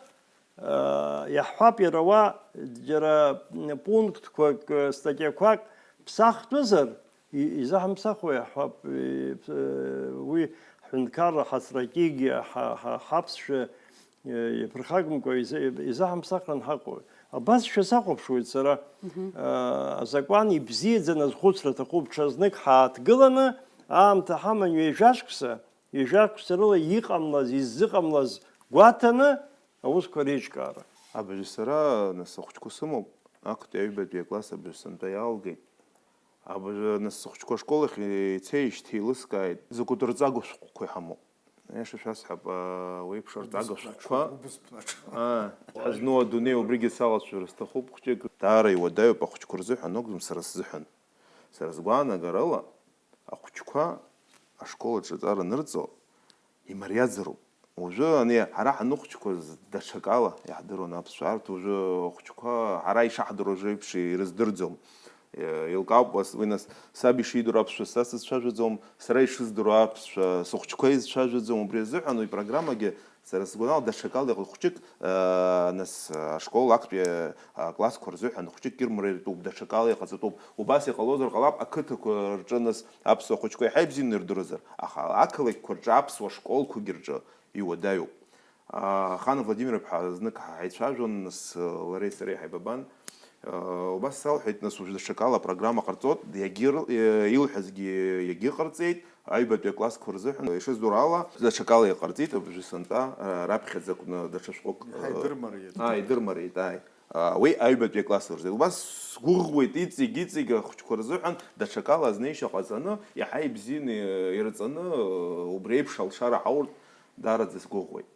аа, иаҳҳәап, иара уа џьара пунктқәак, статиақәак ԥсахтәызар, и-, изаҳамԥсахуа иаҳҳәап, и-, п-, уи ҳҳәынҭқарра, ҳастратегиа, ҳа-, ҳа-, ҳаԥсшәа, иаԥырхагымкәа иза-, изаҳамԥсахран ҳаҟоу. Абасшәа сахәаԥшуеит сара. Мгм. Аа, азакәан ибзиаӡаны азхәыцра аҭахуп, ҽазнык ҳааҭгыланы, аамҭа ҳаман ҩажәа шықәса, ҩажәа шықәса рыла иҟамлаз, иззыҟамлаз гәаҭаны аусқәа реиҿкаара. Абыржәы сара, нас, ахәыҷқәа сымоуп, актәи аҩбатәи акласс абыржәы сынтәа иаалгеит. Абыржәы, нас, сыхәыҷқәа ашкол ахь ицеижьҭеи еилыскааит, закәытә рҵага шәҟәқәа иҳамоу. Аиаша шәасҳәап, аа, уеиԥш арҵага шәҟәқәа. Убыс ԥнаҽ. Аа, ҳазну адунеи убригьы салацәажәар сҭахуп, хәҷык. Даара иуадаҩуп ахәыҷқәа рзыҳәан акәӡам, сара сзыҳәан. Сара сгәаанагарала, ахәыҷқәа ашкол аҿы аҵара анырҵо имариаӡароуп. Уажәы ани ҳара ҳаныхәыҷқәаз даҽакала иаҳдыруан аԥсшәа. Арҭ уажәы ахәыҷқәа ҳара ишаҳдыруаз еиԥш ирыздырӡом. Еилкаауп, ас-, уи нас, саб ишидыруа аԥсшәа са сызцәажәаӡом, сара ишыздыруа аԥсшәа сыхәҷқәа изцәажәаӡом, убри азыҳәан уи программагьы сара сгәанала даҽакала иҟоуп. Хәҷык, аа, нас, ашкол актәи, аа, классқәа рзыҳәан хәҷык ирмариатәуп, даҽакала иҟаҵатәуп. Убас иҟалозар ҟалап, ақыҭақәа рҿы нас аԥсуа хәыҷқәа еиҳа ибзианы ирдыруазар, аха ақалақьқәа рҿы аԥсуа школқәагьы рҿы иуадаҩуп. Хана Владимир-иԥҳа знык ҳаицәажәон, нас, лареи сареи ҳаибабан. Убас салҳәеит, нас, уажә даҽакала апрограмма ҟарҵоит, иагьыр-, илҳәазгьы иагьыҟарҵеит, аҩбатәи аклассқәа рзыҳәан, ишыздыру ала, даҽакала иҟарҵеит, абыржәы сынтәа, раԥхьаӡа акәны даҽа шәҟәык, Иаҳа идырмариеит. Ааи, идырмариеит, ааи. Уи аҩбатәи акласс рзы. Убас сгәыӷуеит, иҵегь, иҵегь ахәыҷқәа рзыҳәан даҽакала азнеишьа ҟаҵаны, иаҳа ибзианы ирҵаны, убри еиԥш алшара ҳауртә, даараӡа сгәыӷуеит.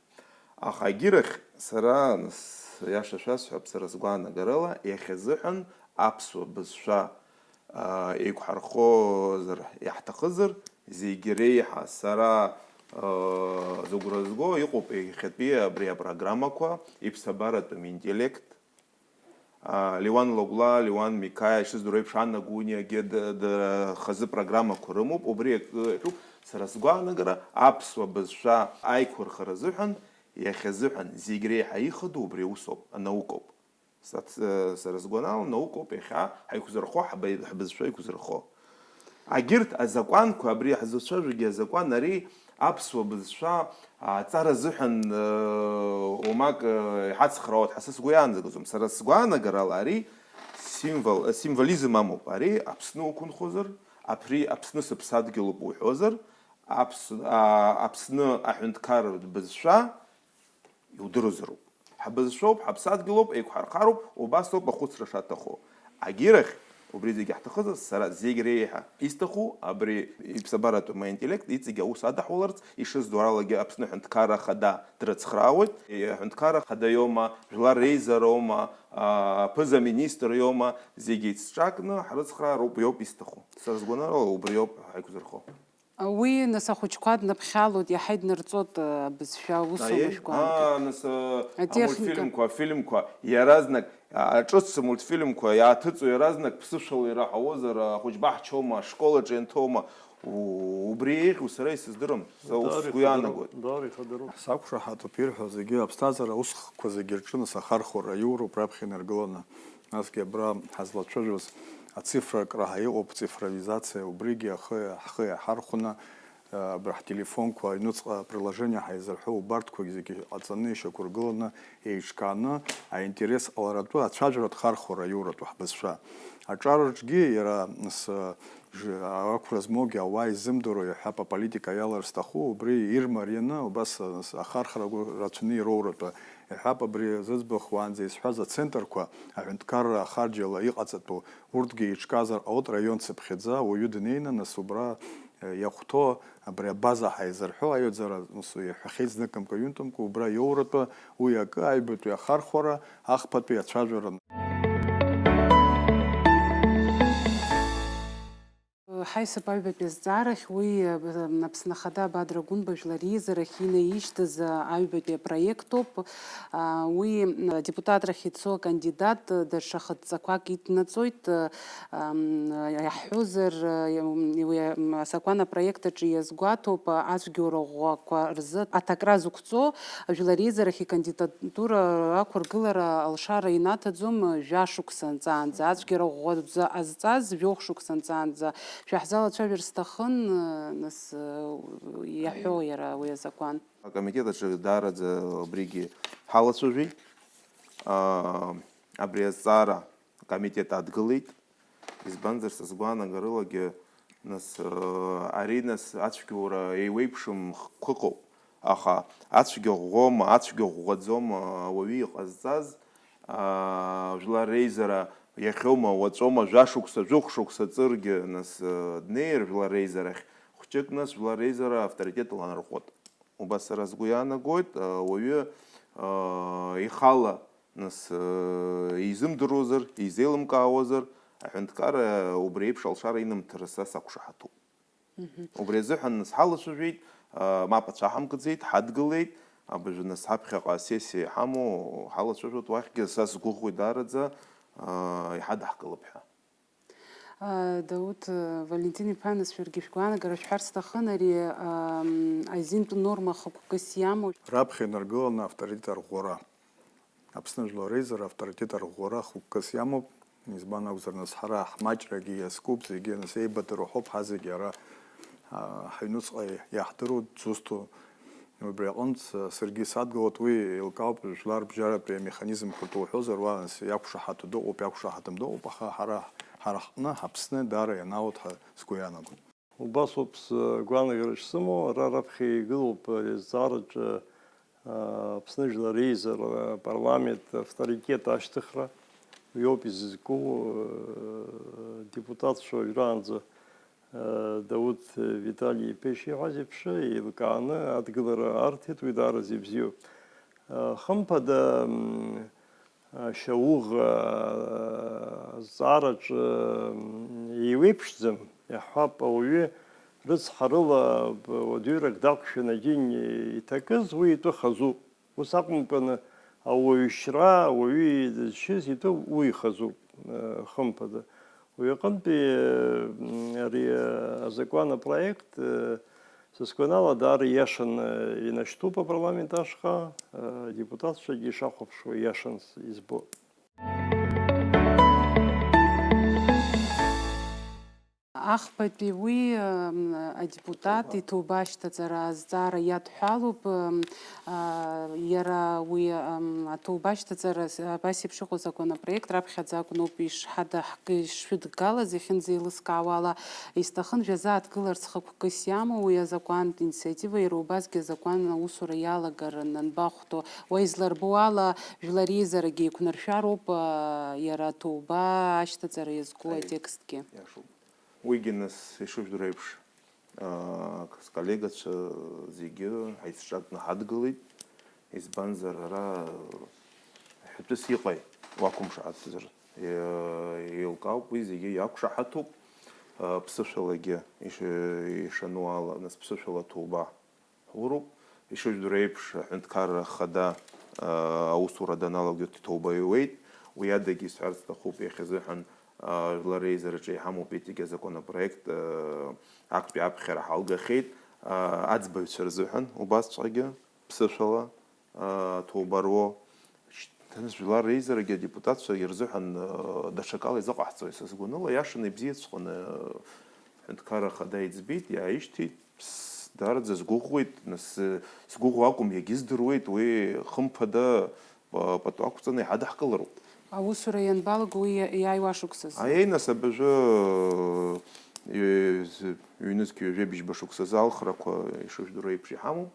Аха агьырахь сара, нас, аиаша шәасҳәап, сара сгәаанагарала, иахьазыҳәан аԥсуа бызшәа, аа, еиқәҳархозар, иаҳҭахызар, зегь реиҳа сара, аа, зыгәра зго иҟоуп иахьатәи абри апрограммақәа, иԥсабаратәым интеллект, Леуан Лагәла, Леуан Миқаиа, ишыздыру еиԥш, Анна Гәыниагьы д-, д-, хазы программақәа рымоуп. Убри акы иҳәоуп, сара сгәаанагара, аԥсуа бызшәа аиқәырхара азыҳәан, иахьазыҳәан зегь реиҳа ихадоу убри аусоуп, анаукоуп. Сац-, сара сгәанала, наукоуп иахьа ҳаиқәзырхо, ҳбаи-, ҳбызшәа аиқәзырхо. Агьырҭ азакәанқәа, абри ҳзыцәажәогьы азакәан ари аԥсуа бызшәа аҵара азыҳәан, ы, уамак, ы, иҳацхраауеит ҳәа са сгәы иаанагӡом. Сара сгәаанагарала ари символ, ы, символизм амоуп. Ари Аԥсны уқәынхозар, абри Аԥсны сыԥсадгьылуп уҳәозар, Аԥс-, а, Аԥсны аҳәынҭқарратә бызшәа иудыруазароуп. Ҳбызшәоуп, ҳаԥсадгьылоуп, еиқәҳархароуп, убас ауп ахәыцра шаҭаху. Агьирахь, убри зегьы ҳҭахызар, сара зегь реиҳа исҭаху, абри иԥсабаратәым аинтеллект иҵегь аус адаҳуларц, ишыздуралагьы Аԥсны Аҳәынҭқарра Ахада дрыцхраауеит. Аҳәынҭқарра Ахада иоума, Жәлар Реизароума, а, аԥыза-министр иоума, зегьы еицҿакны ҳрыцхраароуп, иоуп исҭаху. Сара сгәанала, убриоуп ҳаиқәзырхо. Уи, нас, ахәыҷқәа днаԥхьалоит, иаҳа иднарҵоит, э, абызшәа, аусура Аиеи, шәгәаанагеит. Аа, нас, э, Атехника. Амультфильмқәа, афильмқәа, иаразнак, а, ҿыц амультфильмқәа иааҭыҵуа иаразнак ԥсышәала ираҳауозар, ахәыҷ баҳчоума, ашкол аҿы ианҭоума, У-, убри еиӷьу сара исыздырам, са ус Даара сгәы ихадароуп, иаанагоит. Даара ихадароуп. Сақәшаҳаҭуп ирҳәо зегьы, аԥсҭазаара усқәа зегьы рҿы нас ахархәара иоуроуп раԥхьа инаргыланы. Насгьы абра ҳазлацәажәоз ацифра акраҳа иҟоуп, цифровизациа, убригьы ахы, ҳхы иаҳархәаны, абра ҳтелефонқәа аҩнуҵҟа априложение ҳаизырҳәо, убарҭқәагь зегьы ҟаҵаны, ишьақәыргыланы, еиҿкааны, аинтерес ҟаларатәы, ацәажәаратә хархәара иоуратәы ҳбызшәа. Аҿар рҿгьы иара, нас, Ж-, ақәра змоугьы ауаа изымдыруа, иҳәап, аполитика иалар зҭаху, убри ирмарианы, убас, а, ахархәарақәа рацәаны ироуратәы. Иҳәап, абри зыӡбахә уаанӡа исҳәаз ацентрқәа, аҳәынҭқарра ахарџьала иҟаҵатәу, урҭгьы еиҿкаазар ҟалоит, раион цыԥхьаӡа, уаҩы днеины, нас убра, э, иахәҭоу, абри абаза ҳаизырҳәо аҩаӡара, нас иҳәахьеит зныкымкәа, ҩынтәымкәа, убра иоуратәы, уи акы, аҩбатәи ахархәара, ахԥатәи ацәажәара. Ҳаисап аҩбатәи азҵаарахь, уи, э, Аԥсны Ахада Бадра Гәынба жәлар реизарахь инаишьҭыз, э, аҩбатәи апроект ауп. А, уи, м, адепутатрахь ицо акандидат, э, даҽа хыдҵақәак иднаҵоит, э, ам, иаҳҳәозар, э, уи, м, асакәан апроект аҿы иазгәаҭоуп, э, ацәгьоура ӷәӷәақәа рзы аҭакра зықәҵо жәлар реизарахь икандидатура ақәыргылара алшара инаҭаӡом, э, жәа шықәса анҵаанӡа, ацәгьара ӷәӷәа рзы ҟазҵаз жәохә шықәса анҵаанӡа, шәаҳзалацәажәар сҭахын, нас, э, иаҳәо иара уи азакәан. Акомитет аҿы даараӡа абригьы ҳалацәажәеит. Аа, абри азҵаара акомитет адгылеит. Избанзар, са сгәаанагарылагьы, нас, аа, ари, нас, ацәгьоура еиуеиԥшым хкқәа ыҟоуп. Аха ацәгьа ӷәӷәоума, ацәгьа ӷәӷәаӡоума ауаҩы иҟазҵаз, аа, жәлар реизара иахьоума, уаҵәоума, жәашықәса, жәохә шықәса ҵыргьы, нас, днеир жәлар реизарахь, хәҷык, нас, жәлар реизара авторитет ланарҟәуеит. Убас сара сгәы иаанагоит, ауаҩы, аа, ихала, нас, аа, изымдыруазар, изеилымкаауазар, аҳәынҭқарра убри еиԥш алшара инамҭар са сақәшаҳаҭуп. Мгм. Убри азыҳәан нас ҳалацәажәеит, аа, мап ацәаҳамкӡеит, ҳадгылеит, абыржәы нас ҳаԥхьаҟа асессиа иҳамоу ҳалацәажәоит, уахьгьы са сгәыӷуеит даараӡа, аа, иҳадаҳкылап ҳәа. Аа, Дауҭ, э, Валентин-иԥа, нас шәаргьы шәгәаанагара шәҳәар сҭахын, ари, ам, азинтә норма хықәкыс иамоу. Раԥхьа инаргыланы авторитет арӷәӷәара. Аԥсны жәлар реизара авторитет арӷәӷәара хықәкыс иамоуп. Избан акәзар, нас, ҳара ҳмаҷрагьы иазкуп, зегьы, нас, еибадыруа ҳоуп, ҳазегьы ара, а, ҳаҩнуҵҟа иаҳдыруа, дзусҭоу. Убри аҟынтә, а, саргьы садгылоит, уи еилкаауп, жәлар бжьаратәи амеханизмқәа ртәы уҳәозар, уа, нас, иақәшаҳаҭу дыҟоуп, иақәшаҳаҭым дыҟоуп, аха ҳара, ҳара ҳҟны, ҳаԥсны даара ианаалоит ҳәа сгәы иаанагоит. Убасоуп сгәаанагара шсымоу, ара раԥхьа игылоуп ари азҵаараҿы, а, Аԥсны Жәлар Реизара апарламент авторитет ашьҭыхра, уиоуп изызку, а, депутатцәа уажәраанӡа, а, Дауҭ Витали-иԥа ишиҳәаз еиԥш, еилкааны адгылара арҭеит, уи даараӡа ибзиоуп. А, хымԥада, м, Шьауӷа азҵаараҿы еиуеиԥшӡам, иаҳҳәап, ауаҩы рыцҳарыла уадаҩрак дақәшәаны адин иҭакыз, уи итәы хазуп. Ус акәымкәаны, ауаҩшьра, ауаҩы дызшьыз итәы уи ихазуп, хымԥада. Уи аҟынтәи, м, ари, э, азакәан апроект, э, са сгәанала, даара ииашаны инашьҭуп апарламент ашҟа, э, адепутатцәагьы ишахәаԥшуа ииашан с-, избо. Ахԥатәи уи, м, адепутат иҭоуба ашьҭаҵара азҵаара иадҳәалоуп, м, А, иара уи, ам, аҭоуба ашьҭаҵара с-, абас еиԥш иҟоу азакәанопроект раԥхьаӡа акәноуп ишҳадаҳк-, ишшәыдгалаз, иахьынӡеилыскаауа ала, исҭахын шәазааҭгыларц хықәкыс иамоу уи азакәантә инициатива, иара убасгьы азакәан аусура иалагаран анбахәҭоу. Уа изларбоу ала, жәлар реизарагьы еиқәнаршәароуп, а, иара аҭоуба ашьҭаҵара иазку Аиеи. Атекстгьы. Иашоуп. Уигьы нас ишыжәдыруа еиԥш, аа, сколлегацәа зегьы ҳаицҿакны ҳадгылеит, избанзар, ара ҳәатәыс иҟаи уақәымшаҳаҭзар, е-, еилкаауп, уи зегьы иақәшаҳаҭуп, аа, ԥсышәалагьы иш-, ишану ала, нас ԥсышәала ҭоуба. Ҳуроуп, ишыжәдыруа еиԥш, аҳәынҭқарра ахада, аа, аусура даналага иҭоуба иуеит, уи адагьы исҳәарц сҭахуп, иахьазыҳәан, Жәлар реизараҿы иҳамоуп иҵегьы азаконопроект, актәи аԥхьара ҳалгахьеит, аӡбаҩцәа рзыҳәан убасҵәҟьагьы, ԥсышәала, ҭоуба руо. Шьҭа жәлар реизарагьы адепутатцәа ирзыҳәан, даҽакала изыҟаҳҵои? Са сгәаныла, иашаны ибзиаҵәҟьаны аҳәынҭқарра ахада иӡбеит, иааишьҭит, даараӡа сгәыӷуеит, нас, сгәыӷуа акәым, иагьыздыруеит, уи хымԥада, пату ақәҵаны иҳадаҳкылароуп. Аусура ианбалаго уи иааиуа шықәсазы? Аиеи, нас, абыржәы, ҩ-, ҩнызқь ҩажәеибжьба шықәсазы алхрақәа ишыжәдыруа еиԥш иҳамоуп.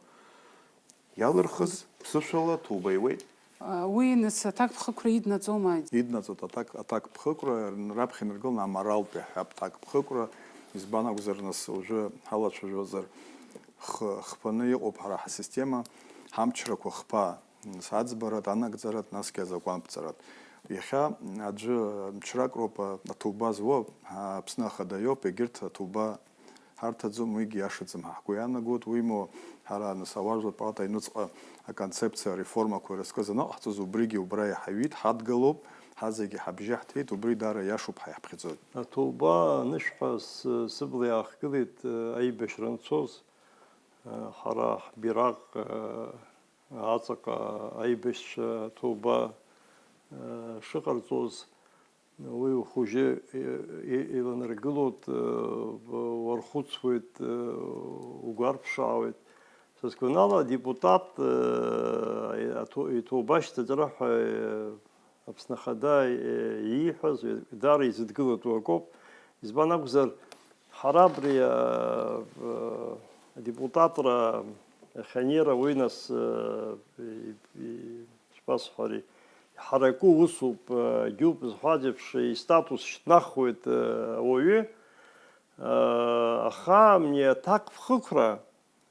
Иалырхыз ԥсышәала ҭоуба иуеит. Уи, нас, аҭакԥхықәра иднаҵома? Иднаҵоит аҭак-, аҭакԥхықәра, раԥхьа инаргыланы аморалтә иаҳҳәап, аҭакԥхықәра, избан акәзар, нас, уажәы ҳалацәажәозар, х-, хԥаны иҟоуп ҳара ҳсистема, ҳамчрақәа хԥа. Аӡбаратә, анагӡаратә, насгьы азакәанԥҵаратә. Иахьа аӡәы мчрак роуп аҭоуба зуа, Аԥсны Ахада иоуп, егьырҭ аҭоуба ҳарҭаӡом, уигьы иашаӡам ҳәа ҳгәы иаанагоит. Уимоу, ҳара, нас, ауаажәлар палата аҩныҵҟа аконцепциа ареформақәа ирызкыз аныҟаҳҵоз, убригьы убра иҳаҩит, ҳадгылоуп, ҳазегьы ҳабжьы ҳҭеит, убри даара иашоуп ҳәа иаҳԥхьаӡоит. Аҭоуба анышә ҳәа с-, сыбла иаахгылеит, э, аибашьра анцоз, э, ҳара ҳбираҟ, э, аҵаҟа аибашьцәа ҭоуба, э, шыҟарҵоз, уи ухәыжьы, э, и-, иланаргылоит, э, уархәыцуеит, э, угәарԥшаауеит. Са сгәанала, адепутат, э, аҭо-, иҭоуба ашьҭаҵара ҳәа, э, Аԥсны Ахада, э, ииҳәаз, э, даара изыдгылатәу акоуп. Избан акәзар, ҳара абри, а, а, адепутатра ахьанеира уи, нас, а, и, и, шԥасҳәари, иҳараку усуп, а, џьоук зҳәаз еиԥш истатус шьҭнахуеит, а, ауаҩы, а, аха абни аҭакԥхықәра,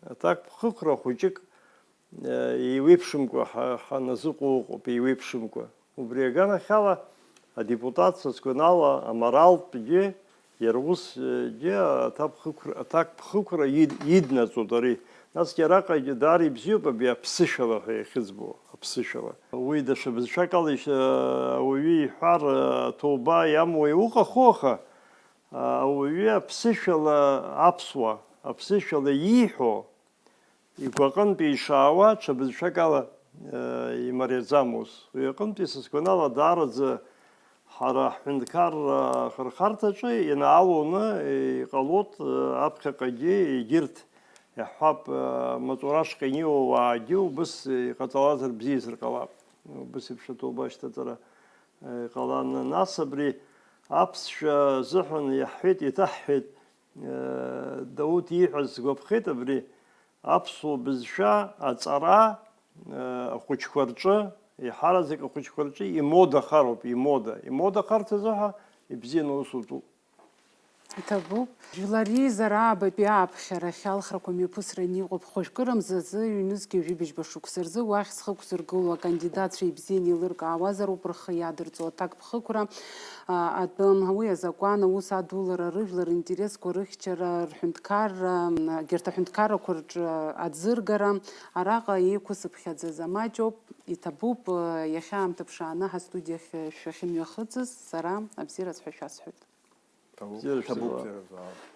аҭакԥхықәра хәыҷык, а, еиуеиԥшымкәа ҳа-, ҳаназыҟоу ыҟоуп, еиуеиԥшымкәа. Убри аганахьала, адепутатцәа, сгәанала, аморалтәгьы, иара усгьы аҭакԥхықәра, аҭакԥхықәра ид-, иднаҵоит ари. Насгьы араҟагьы даара ибзиоуп абри аԥсышәала ҳәа иахьыӡбо, аԥсышәала. Уи даҽа бызшәак ала ишь-, ауаҩы иҳәар, аҭоуба иамуа иуҟаху, аха ауаҩы аԥсышәала аԥсуа, аԥсышәала ииҳәо, игәаҟынтә ишаауа, ҽа бызшәак ала, э, имариаӡам ус. Уи аҟынтәи, са сгәанала, даараӡа ҳара ҳҳәынҭқарра ахырхарҭаҿы ианаалоны иҟалоит, э, аԥхьаҟагьы егьырҭ, иаҳҳәап, э, амаҵура ашҟа инеиуа уаагьы убыс иҟаҵалазар бзиазар ҟалап. Убыс еиԥш аҭоуба ашьҭаҵара, э, иҟалан. Нас абри аԥсшәа азыҳәан иаҳҳәеит, еиҭаҳҳәеит, э, Дауҭ ииҳәаз сгәаԥхеит, абри аԥсуа бызшәа аҵара, э, ахәыҷқәа рҿы, еиҳараӡак ахәыҷқәа рҿы имодахароуп, имода. Имодахарц азыҳәа ибзианы аус утәуп. Иҭабуп. Жәлар реизара аабатәи ааԥхьарахь алхрақәа мҩаԥысраны иҟоуп. Хәажәкыра мзазы, ҩнызқьи жәибжьба шықәса рзы уахь зхы ықәзыргыло акандидатцәа ибзианы еилыркаауазароуп рхы иадырҵо аҭакԥхықәра, а, атәым, уи азакәан, аус адулара, рыжәлар ринтересқәа рыхьчара, рҳәынҭқарра, м, егьырҭ аҳәынҭқаррақәа рҿы аӡыргара. Араҟа еиқәсыԥхьаӡаз амаҷ ауп. Иҭабуп, а, иахьа аамҭа ԥшааны ҳастудиахь шәахьымҩахыҵыз, сара абзиараз ҳәа шәасҳәоит. Ҭабуп. Бзиара шәзыҟала. Бзиара шәзыҟала.